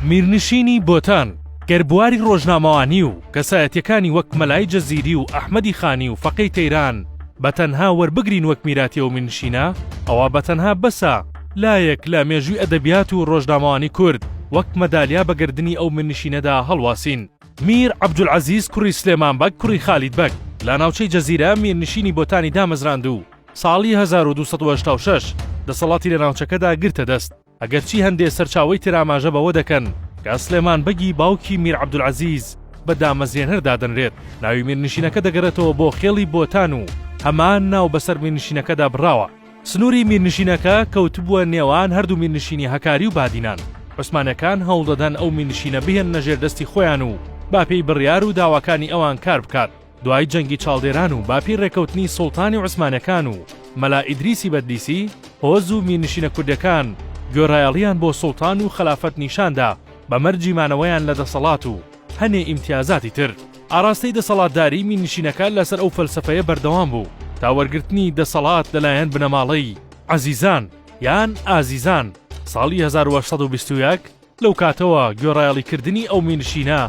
میرنشینی بۆتان گەر بواری ڕۆژنامەوانی و کەسایەتیەکانی وەک مەلای جزیری و ئەحمەدی خانی و فەقێی تەیران بە تەنها وەربگرین وەک میراتی ئەو میرنشینە ئەوا بە تەنها بەسە لایەک لە مێژووی ئەدەبیات و ڕۆژنامەوانی کورد وەک مەدالیا بە گەردنی ئەو میرنشینەدا هەڵواسین. میر عەبدولعەزیز کوڕی سلێمان بەگ کوڕی خالید بەگ لە ناوچەی جزیرە میرنشینی بۆتانی دامەزراند و ساڵی 1286 دەسەڵاتی لە ناوچەکەدا گرتە دەست. ئەگەرچی هەندێ سەرچاوەی تر ئاماژە بەوە دەکەن کە سلێمان بەگی باوکی میر عەبدولعەزیز بە دامەزرێنەر دادەنرێت، ناوی میرنشینەکە دەگەڕێتەوە بۆ خێڵی بۆتان و هەمان ناو بەسەر میرنشینەکەدا بڕاوە. سنووری میرنشینەکە کەوتبووە نێوان هەردوو میرنشینی هەکاری و بادینان. عوسمانیەکان هەوڵدەدەن ئەو میرنشینە بهێننە ژێر دەستی خۆیان و باپێی بڕیار و داواکانی ئەوان کار بکات. دوای جەنگی چاڵدێران و باپی ڕێکەوتنی سوڵتانی عوسمانەکان و مەلا ئیدریسی بەدلیسی، هۆز و میرنشینە کوردەکان گوێڕایەڵیان بۆ سوڵتان و خەلافەت نیشاندا بە مەرجی مانەوەیان لە دەسەڵات و هەنێ ئیمتیازاتی تر. ئاڕاستەی دەسەڵاتداریی میرنشینەکە لەسەر ئەو فەلسەفەیە بەردەوام بوو تا وەرگرتنی دەسەڵات لەلایەن بنەماڵەی عەزیزان یان ئازیزان ساڵی 1821، لەو کاتەوە گوێڕایەڵیکردنی ئەو میرنشینە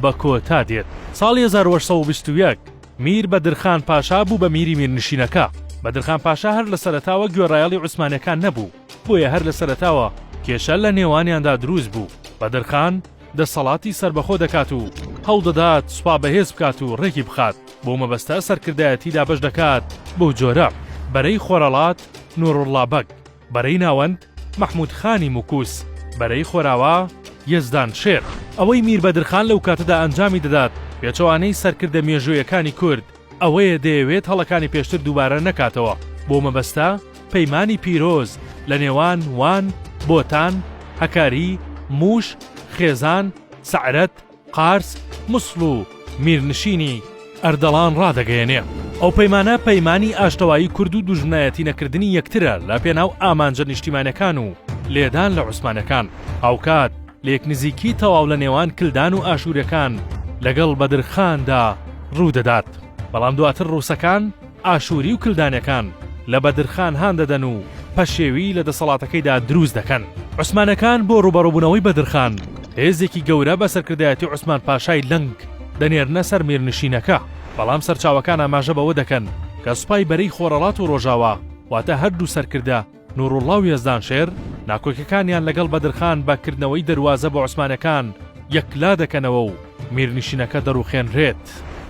بە کۆتا دێت. ساڵی 1821 میر بەدرخان پاشا بوو بە میری میرنشینەکە. بەدرخان پاشا هەر لە سەرەتاوە گوێڕایەڵی عوسمانیەکان نەبوو، بۆیە هەر لە سەرەتاوە کێشە لە نێوانیاندا دروست بوو. بەدرخان دەسەڵاتی سەربەخۆ دەکات و هەوڵدەدات سوپا بەهێز بکات و ڕێکی بخات، بەو مەبەستە سەرکردایەتی دابەش دەکات بەو جۆرە، بەرەی خۆرەڵات، نوڕوڵڵا بەگ، بەرەی ناوەند، مەحموود خانی موکوس، بەرەی خۆراوا، یەزدان شێر. ئەوەی میر بەدرخان لەو کاتەدا ئەنجامی دەدات، پێچەوانەی سەرکردە مێژوویەکانی کورد، ئەوەیە دەیەوێت هەڵەکانی پێشتر دووبارە نەکاتەوە، بۆ مەبەستە پەیمانی پیرۆز لە نێوان وان، بۆتان، هەکاری، مووش، خێزان، سەعرەت، قارس، موسڵ و میرنشینی ئەردەڵان ڕادەگەیەنێ. ئەو پەیمانە پەیمانی ئاشتەوایی کورد و دوژمنایەتی نەکردنی یەکترە لە پێناو ئامانجە نیشتیمانەکان و لێدان لە عوسمانەکان. هاوکات لێکنزیکی تەواو لە نێوان کلدان و ئاشوورەکان لەگەڵ بەدرخاندا ڕوودەدات. بەڵام دواتر ڕووسەکان ئاشووری و کلدانەکان لە بەدرخان هان دەدەن و پەشێوی لە دەسەڵاتەکەیدا دروست دەکەن. عوسمانەکان بۆ ڕووبەڕووبوونەوەی بەدرخان هێزێکی گەورە بە سەرکردایەتی عوسمان پاشای لەنگ دەنێرنە سەر میرنشینەکە، بەڵام سەرچاوەکان ئاماژە بەوە دەکەن کە سوپای بەرەی خۆرەڵات و ڕۆژاوا واتە هەردوو سەرکردە نوڕوڵڵا و یەزدانشێر ناکۆکیەکانیان لەگەڵ بەدرخان بە کردنەوەی دەروازە بۆ عوسمانەکان یەکلا دەکەنەوە و میرنشینەکە دەڕوخێنرێت.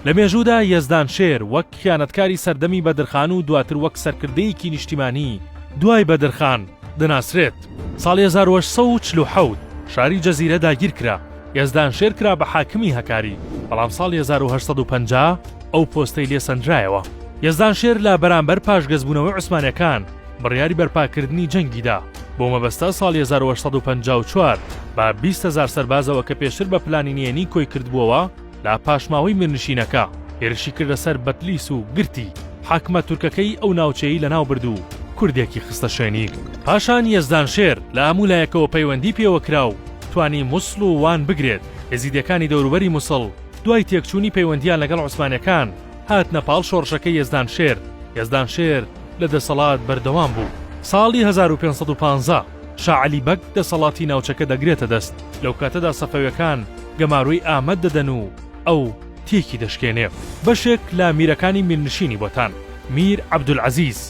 لە مێژوودا یەزدانشێر وەک خیانەتکاری سەردەمی بەدرخان و دواتر وەک سەرکردەیەکی نیشتیمانی دوای بەدرخان دەناسرێت. ساڵی 1847 شاری جزیرە داگیرکرا، یەزدانشێر کرا بە حاکمی هەکاری، بەڵام ساڵی 1850 ئەو پۆستەی لێ سەندرایەوە. یەزدانشێر لە بەرامبەر پاشگەزبوونەوەی عوسمانیەکان بڕیاری بەرپاکردنی جەنگی دا، بەو مەبەستە ساڵی 1854 بە 20 هەزار سەربازەوە کە پێشتر بە پلانی نهێنی کۆی کردبووەوە لە پاشماوەی میرنشینەکە، هێرشی کردە سەر بەتلیس و گرتی، حاکمە تورکەکەی ئەو ناوچەیەی لەناوبرد و کوردێکی خستە شوێنی. پاشان یەزدانشێر لە هەموو لایەکەوە پەیوەندی پێوە کرا و توانی موسڵ و وان بگرێت، ئێزیدیەکانی دەوروبەری موسڵ دوای تێکچوونی پەیوەندییان لەگەڵ عوسمانیەکان هاتنە پاڵ شۆڕشەکەی یەزدانشێر، یەزدانشێر لە دەسەڵات بەردەوام بوو. ساڵی 1515 شا عەلی بەگ دەسەڵاتی ناوچەکە دەگرێتە دەست، لەو کاتەدا سەفەویەکان گەمارۆی ئامەد دەدەن و ئەو تێکی دەشکێنێ. بەشێک لە میرەکانی میرنشینی بۆتان، میر عەبدولعەزیز،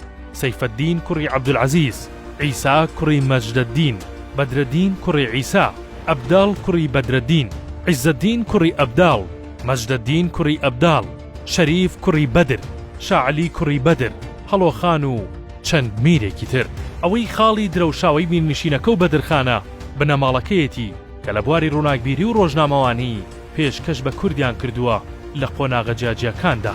سەیفەدین کوڕی عەبدولعەزیز، عیسا کوڕی مەجدەدین، بەدرەدین کوڕی عیسا، ئەبداڵ کوڕی بەدرەدین، عیزەدین کوڕی ئەبداڵ، مەجدەدین کوڕی ئەبداڵ، شەریف کوڕی بەدر، شاعەلی کوڕی بەدر، هەڵۆخان و چەند میرێکی تر. ئەوەی خاڵی درەوشاوەی میرنشینەکە و بەدرخانە بنەماڵەکەیەتی کە لە بواری ڕووناکبیری و ڕۆژنامەوانی پێشکەش بە کوردیان کردووە لە قۆناغە جیاجیاکاندا.